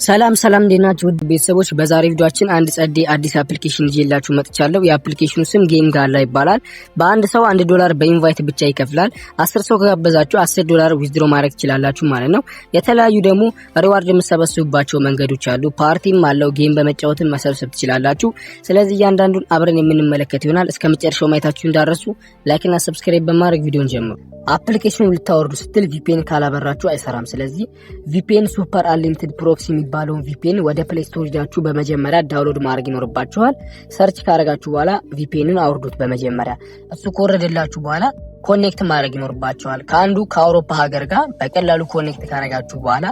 ሰላም ሰላም፣ እንዴት ናችሁ ውድ ቤተሰቦች? በዛሬ ቪዲዮአችን አንድ ጸዴ አዲስ application ይዤላችሁ መጥቻለሁ። የ application ኑ ስም Game Gala ይባላል። በአንድ ሰው 1 ዶላር በ invite ብቻ ይከፍላል። 10 ሰው ከጋበዛችሁ 10 ዶላር withdraw ማድረግ ትችላላችሁ ማለት ነው። የተለያዩ ደግሞ reward የምትሰበስቡባቸው መንገዶች አሉ። ፓርቲም አለው። Game በመጫወትም መሰብሰብ ትችላላችሁ። ስለዚህ እያንዳንዱን አብረን የምንመለከት ይሆናል። እስከ መጨረሻው ማየታችሁ እንዳትረሱ። Like ና subscribe በማድረግ ቪዲዮን ጀምሩ። Application ኑ ልታወርዱ ስትል VPN ካላበራችሁ አይሰራም። ስለዚህ VPN Super Unlimited Proxy የሚባለውን VPN ወደ Play Store ሄዳችሁ በመጀመሪያ download ማድረግ ይኖርባችኋል። Search ካረጋችሁ በኋላ VPN ን አውርዱት። በመጀመሪያ እሱ ከወረደላችሁ በኋላ connect ማድረግ ይኖርባችኋል። ከአንዱ ከአውሮፓ ሀገር ጋር በቀላሉ connect ካረጋችሁ በኋላ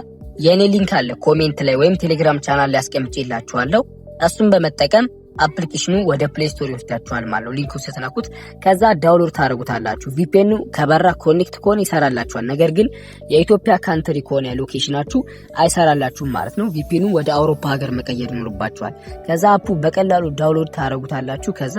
የእኔ link አለ comment ላይ ወይም ቴሌግራም ቻናል ላይ አስቀምጬላችኋለሁ። እሱን በመጠቀም application ኑ ወደ Play Store ይወስዳችኋል ማለት ነው። Link ኡ ስትነኩት ከዛ download ታደርጉታላችሁ። VPN ኑ ከበራ፣ connect ከሆነ ይሰራላችኋል። ነገር ግን የኢትዮጵያ country ከሆነ location ናችሁ አይሰራላችሁም ማለት ነው። VPN ኑ ወደ አውሮፓ ሀገር መቀየር ይኖርባችኋል። ከዛ app ኡ በቀላሉ download ታደርጉታላችሁ። ከዛ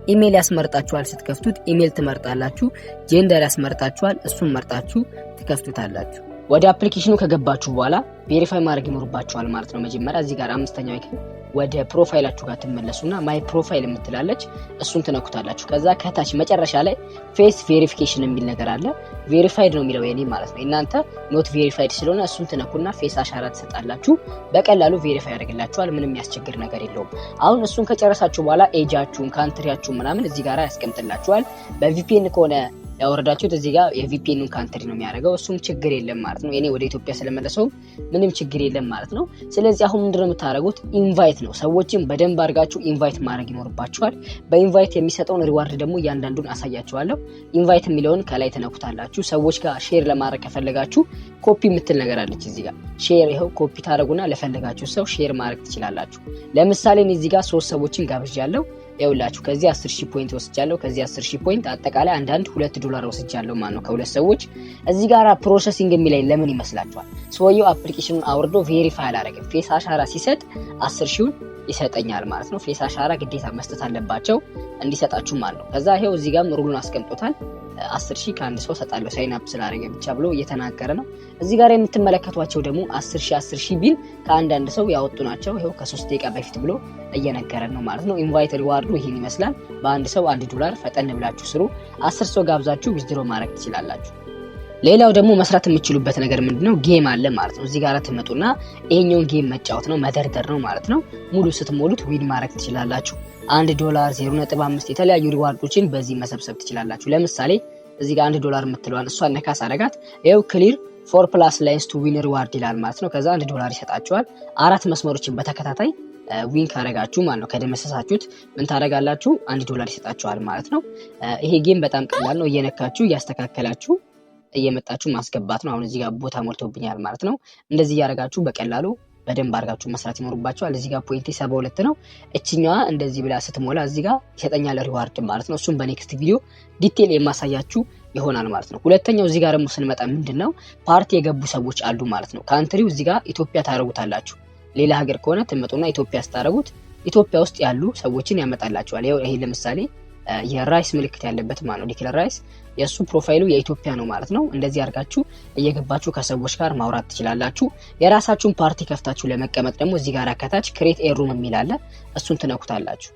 ኢሜል ያስመርጣችኋል። ስትከፍቱት ኢሜል ትመርጣላችሁ። Gender ያስመርጣችኋል። እሱን መርጣችሁ ትከፍቱታላችሁ። ወደ application ኑ ከገባችሁ በኋላ verify ማድረግ ይኖርባችኋል ማለት ነው። መጀመሪያ እዚህ ጋር አምስተኛው icon ወደ profile ኣችሁ ጋር ትመለሱና my profile የምትላለች እሱን ትነኩታላችሁ። ከዛ ከታች መጨረሻ ላይ face verification የሚል ነገር አለ። Verified ነው የሚለው የኔ ማለት ነው። እናንተ not verified ስለሆነ እሱን ትነኩና face አሻራ ትሰጣላችሁ። በቀላሉ verify ያደርግላችኋል። ምንም የሚያስቸግር ነገር የለውም። አሁን እሱን ከጨረሳችሁ በኋላ age ኣችሁን፣ country ያችሁን ምናምን እዚህ ጋር ያስቀምጥላችኋል። በ VPN ከሆነ ያወረዳችሁት እዚህ ጋር የ VPN ኑን country ነው የሚያደርገው። እሱም ችግር የለም ማለት ነው። እኔ ወደ ኢትዮጵያ ስለመለሰው ምንም ችግር የለም ማለት ነው። ስለዚህ አሁን ምንድነው የምታደርጉት? Invite ነው። ሰዎችን በደንብ አድርጋችሁ invite ማድረግ ይኖርባችኋል። በ invite የሚሰጠውን reward ደግሞ እያንዳንዱን አሳያችኋለሁ። Invite የሚለውን ከላይ ትነኩታላችሁ። ሰዎች ጋር share ለማድረግ ከፈለጋችሁ ኮፒ የምትል ነገር አለች እዚህ ጋር፣ share። ይኸው ኮፒ ታደርጉና ለፈለጋችሁ ሰው share ማድረግ ትችላላችሁ። ለምሳሌ እዚህ ጋር ሶስት ሰዎችን ጋብዣለሁ። ይኸውላችሁ ከዚህ 10 ሺህ point ወስጃለሁ። ከዚህ 10 ሺህ point አጠቃላይ አንዳንድ 2 ዶላር ወስጃለሁ ማለት ነው ከሁለት ሰዎች። እዚህ ጋር processing የሚለኝ ለምን ይመስላችኋል? ሰውየው application ኑን አውርዶ verify አላደረገም። Face አሻራ ሲሰጥ 10 ሺውን ይሰጠኛል ማለት ነው። Face አሻራ ግዴታ መስጠት አለባቸው እንዲሰጣችሁ ማለት ነው። ከዛ ይሄው እዚህ ጋርም rule ኡን አስቀምጦታል። 10 ሺህ ከአንድ ሰው ሰጣለሁ sign up ስላደረገ ብቻ ብሎ እየተናገረ ነው። እዚህ ጋር የምትመለከቷቸው ደግሞ 10 ሺህ 10 ሺህ ቢል ከአንዳንድ ሰው ያወጡ ናቸው። ይኸው ከ3 ደቂቃ በፊት ብሎ እየነገረን ነው ማለት ነው። Invite reward ኡ ይህን ይመስላል። በአንድ ሰው 1 ዶላር፣ ፈጠን ብላችሁ ስሩ። 10 ሰው ጋብዛችሁ withdraw ማድረግ ትችላላችሁ። ሌላው ደግሞ መስራት የምትችሉበት ነገር ምንድነው? Game አለ ማለት ነው። እዚህ ጋር ትመጡና ይሄኛውን game መጫወት ነው፣ መደርደር ነው ማለት ነው። ሙሉ ስትሞሉት win ማድረግ ትችላላችሁ። 1 ዶላር፣ 0.5 የተለያዩ reward ኦችን በዚህ መሰብሰብ ትችላላችሁ። ለምሳሌ እዚህ ጋር 1 ዶላር የምትለዋን እሷን ነካ ሳረጋት ይኸው clear four plus lines to win reward ይላል ማለት ነው። ከዛ 1 ዶላር ይሰጣችኋል። አራት መስመሮችን በተከታታይ win ካረጋችሁ ማለት ነው፣ ከደመሰሳችሁት ምን ታረጋላችሁ? 1 ዶላር ይሰጣችኋል ማለት ነው። ይሄ game በጣም ቀላል ነው። እየነካችሁ እያስተካከላችሁ እየመጣችሁ ማስገባት ነው። አሁን እዚህ ጋር ቦታ ሞልቶብኛል ማለት ነው። እንደዚህ እያደረጋችሁ በቀላሉ በደንብ አድርጋችሁ መስራት ይኖርባችኋል። እዚህ ጋር point ኤ 72 ነው። እችኛዋ እንደዚህ ብላ ስትሞላ እዚህ ጋር ይሰጠኛል reward ማለት ነው። እሱም በ next ቪዲዮ detail የማሳያችሁ ይሆናል ማለት ነው። ሁለተኛው እዚህ ጋር ደግሞ ስንመጣ ምንድን ነው፣ ፓርቲ የገቡ ሰዎች አሉ ማለት ነው። Country ው እዚህ ጋር ኢትዮጵያ ታደርጉታላችሁ። ሌላ ሀገር ከሆነ ትመጡና ኢትዮጵያ ስታደርጉት ኢትዮጵያ ውስጥ ያሉ ሰዎችን ያመጣላችኋል። ይሄ ለምሳሌ የ rice ምልክት ያለበት ማለት ነው። ዲክለር ራይስ የእሱ profile ኡ የኢትዮጵያ ነው ማለት ነው። እንደዚህ አድርጋችሁ እየገባችሁ ከሰዎች ጋር ማውራት ትችላላችሁ። የራሳችሁን ፓርቲ ከፍታችሁ ለመቀመጥ ደግሞ እዚህ ጋር ከታች create a room የሚል አለ። እሱን ትነኩታላችሁ።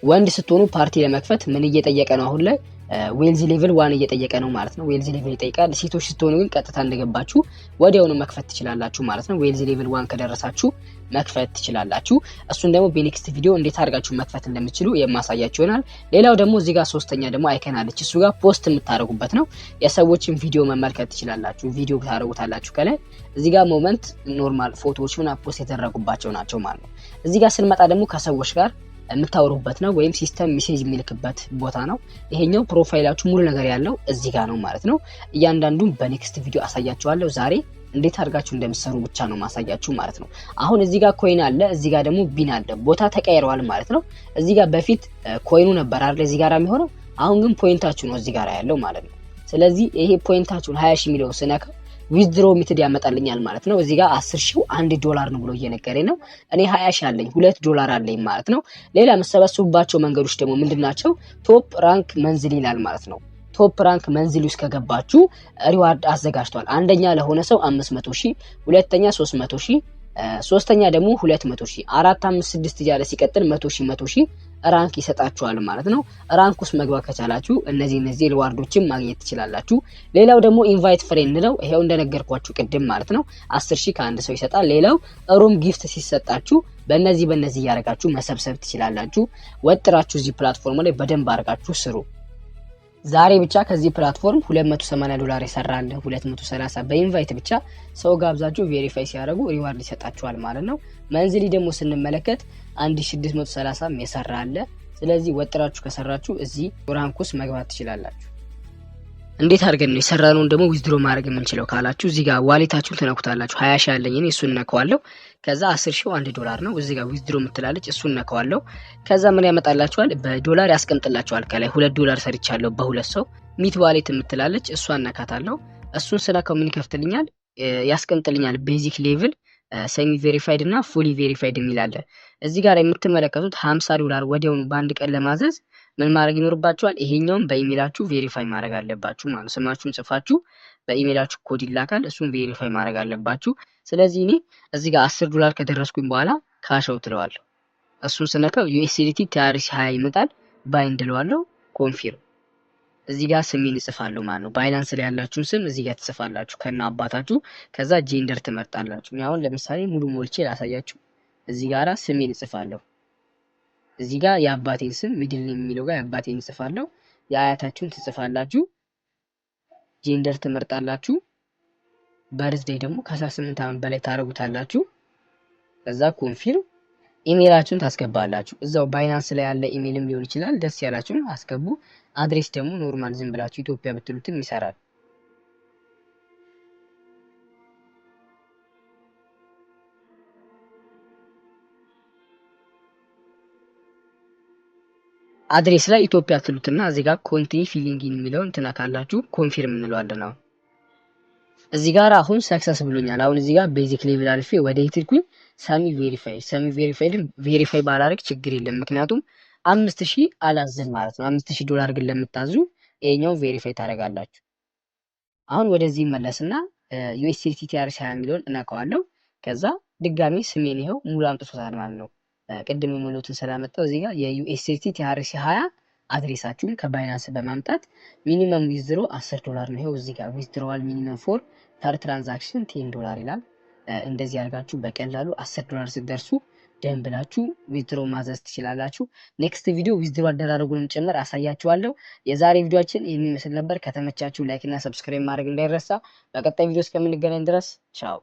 ወንድ ስትሆኑ ፓርቲ ለመክፈት ምን እየጠየቀ ነው? አሁን ላይ wealth level 1 እየጠየቀ ነው ማለት ነው። Wealth level ይጠይቃል። ሴቶች ስትሆኑ ግን ቀጥታ እንደገባችሁ ወዲያውኑ መክፈት ትችላላችሁ ማለት ነው። Wealth level 1 ከደረሳችሁ መክፈት ትችላላችሁ። እሱን ደግሞ በ next ቪዲዮ እንዴት አድርጋችሁ መክፈት እንደምትችሉ የማሳያችሁ ይሆናል። ሌላው ደግሞ እዚህ ጋር ሶስተኛ ደግሞ icon አለች። እሱ ጋር post የምታደርጉበት ነው። የሰዎችን ቪዲዮ መመልከት ትችላላችሁ። ቪዲዮ ታደርጉታላችሁ ከላይ እዚህ ጋር moment normal ፎቶዎች ምናምን post የተደረጉባቸው ናቸው ማለት ነው። እዚህ ጋር ስንመጣ ደግሞ ከሰዎች ጋር የምታወሩበት ነው ወይም system message የሚልክበት ቦታ ነው። ይሄኛው profile ኣችሁ ሙሉ ነገር ያለው እዚህ ጋር ነው ማለት ነው። እያንዳንዱን በ next ቪዲዮ አሳያችኋለሁ። ዛሬ እንዴት አድርጋችሁ እንደምትሰሩ ብቻ ነው ማሳያችሁ ማለት ነው። አሁን እዚህ ጋር coin አለ፣ እዚህ ጋር ደግሞ bean አለ። ቦታ ተቀይረዋል ማለት ነው። እዚህ ጋር በፊት coin ኑ ነበር አይደል እዚህ ጋር የሚሆነው፣ አሁን ግን point ኣችሁ ነው እዚህ ጋር ያለው ማለት ነው። ስለዚህ ይሄ point ኣችሁን 20 ሺህ የሚለውን ስነካው withdraw method ያመጣልኛል ማለት ነው። እዚህ ጋር 10 ሺው 1 ዶላር ነው ብሎ እየነገረኝ ነው። እኔ 20 ሺህ አለኝ፣ 2 ዶላር አለኝ ማለት ነው። ሌላ የምሰበስቡባቸው መንገዶች ደግሞ ምንድን ናቸው? Top rank monthly ይላል ማለት ነው። Top rank monthly ውስጥ ከገባችሁ reward አዘጋጅቷል። አንደኛ ለሆነ ሰው 500 ሺህ፣ ሁለተኛ 300 ሺህ፣ ሶስተኛ ደግሞ 200 ሺህ፣ 4፣ 5፣ 6 እያለ ሲቀጥል 100 ሺህ፣ 100 ሺህ rank ይሰጣችኋል ማለት ነው። Rank ውስጥ መግባት ከቻላችሁ እነዚህ reward ኦችን ማግኘት ትችላላችሁ። ሌላው ደግሞ invite friend ነው። ይሄው እንደነገርኳችሁ ቅድም ማለት ነው፣ 10 ሺህ ከአንድ ሰው ይሰጣል። ሌላው room gift ሲሰጣችሁ በእነዚህ እያደረጋችሁ መሰብሰብ ትችላላችሁ። ወጥራችሁ እዚህ platform ላይ በደንብ አድርጋችሁ ስሩ። ዛሬ ብቻ ከዚህ platform $280 የሰራ አለ፣ 230 በ invite ብቻ። ሰው ጋብዛችሁ verify ሲያደርጉ reward ይሰጣችኋል ማለት ነው። Monthly ደግሞ ስንመለከት 1630 የሰራ አለ። ስለዚህ ወጥራችሁ ከሰራችሁ እዚህ rank ውስጥ መግባት ትችላላችሁ። እንዴት አድርገን ነው የሰራነውን ደግሞ withdraw ማድረግ የምንችለው ካላችሁ፣ እዚህ ጋር wallet ኣችሁን ትነኩታላችሁ። 20 ሺህ አለኝ እኔ፣ እሱን ነከዋለሁ። ከዛ 10 ሺው $1 ነው። እዚህ ጋር withdraw የምትላለች፣ እሱን ነከዋለሁ። ከዛ ምን ያመጣላችኋል? በዶላር ያስቀምጥላችኋል። ከላይ $2 ሰርቻለሁ በሁለት ሰው። Meet wallet የምትላለች፣ እሷን ነካታለሁ። እሱን ስነካው ምን ይከፍትልኛል? ያስቀምጥልኛል። Basic level፣ semi verified እና fully verified የሚል አለ። እዚህ ጋር የምትመለከቱት $50 ወዲያውኑ በአንድ ቀን ለማዘዝ ምን ማድረግ ይኖርባችኋል? ይሄኛውን በኢሜይላችሁ verify ማድረግ አለባችሁ ማለት ነው። ስማችሁን ጽፋችሁ በኢሜይላችሁ ኮድ ይላካል። እሱን verify ማድረግ አለባችሁ። ስለዚህ እኔ እዚህ ጋር $10 ከደረስኩኝ በኋላ cash out እለዋለሁ። እሱን ስነካው USDT TRC 20 ይመጣል። Bind እለዋለሁ። Confirm። እዚህ ጋር ስሜን እጽፋለሁ ማለት ነው። Binance ላይ ያላችሁን ስም እዚህ ጋር ትጽፋላችሁ ከነ አባታችሁ። ከዛ gender ትመርጣላችሁ። እኔ አሁን ለምሳሌ ሙሉ ሞልቼ ላሳያችሁ። እዚህ ጋራ ስሜን እጽፋለሁ። እዚህ ጋር የአባቴን ስም፣ middle የሚለው ጋር የአባቴን እጽፋለሁ። የአያታችሁን ትጽፋላችሁ። Gender ትመርጣላችሁ። Birthday ደግሞ ከ18 ዓመት በላይ ታደርጉታላችሁ። ከዛ confirm፣ ኢሜይላችሁን ታስገባላችሁ። እዛው Binance ላይ ያለ ኢሜይልም ሊሆን ይችላል። ደስ ያላችሁን አስገቡ። Address ደግሞ normal ዝም ብላችሁ ኢትዮጵያ ብትሉትም ይሰራል። Address ላይ ኢትዮጵያ ትሉትና እዚህ ጋር continue filling የሚለውን ትነካላችሁ። Confirm እንለዋለን። አሁን እዚህ ጋር አሁን success ብሎኛል። አሁን እዚህ ጋር basic level አልፌ ወደ የት ሄድኩኝ? Semi verify። Semi verified ን verify ባላረግ ችግር የለም፣ ምክንያቱም 5,000 አላዝም ማለት ነው። $5,000 ግን ለምታዙ ይሄኛው verify ታደርጋላችሁ። አሁን ወደዚህ መለስና USDT TRC 20 የሚለውን እነካዋለሁ። ከዛ ድጋሚ ስሜን ይኸው ሙሉ አምጥቶታል ማለት ነው። ቅድም የሞሉትን ስላመጣው እዚህ ጋር የ USDT TRC 20 address ኣችሁን ከ Binance በማምጣት minimum withdraw $10 ነው። ይኸው እዚህ ጋር withdrawal minimum for per transaction $10 ይላል። እንደዚህ አድርጋችሁ በቀላሉ $10 ስትደርሱ done ብላችሁ withdraw ማዘዝ ትችላላችሁ። Next ቪዲዮ withdraw አደራረጉንም ጭምር አሳያችኋለሁ። የዛሬ ቪዲዮአችን ይህን ይመስል ነበር። ከተመቻችሁ like እና subscribe ማድረግ እንዳይረሳ። በቀጣይ ቪዲዮ እስከምንገናኝ ድረስ ቻው።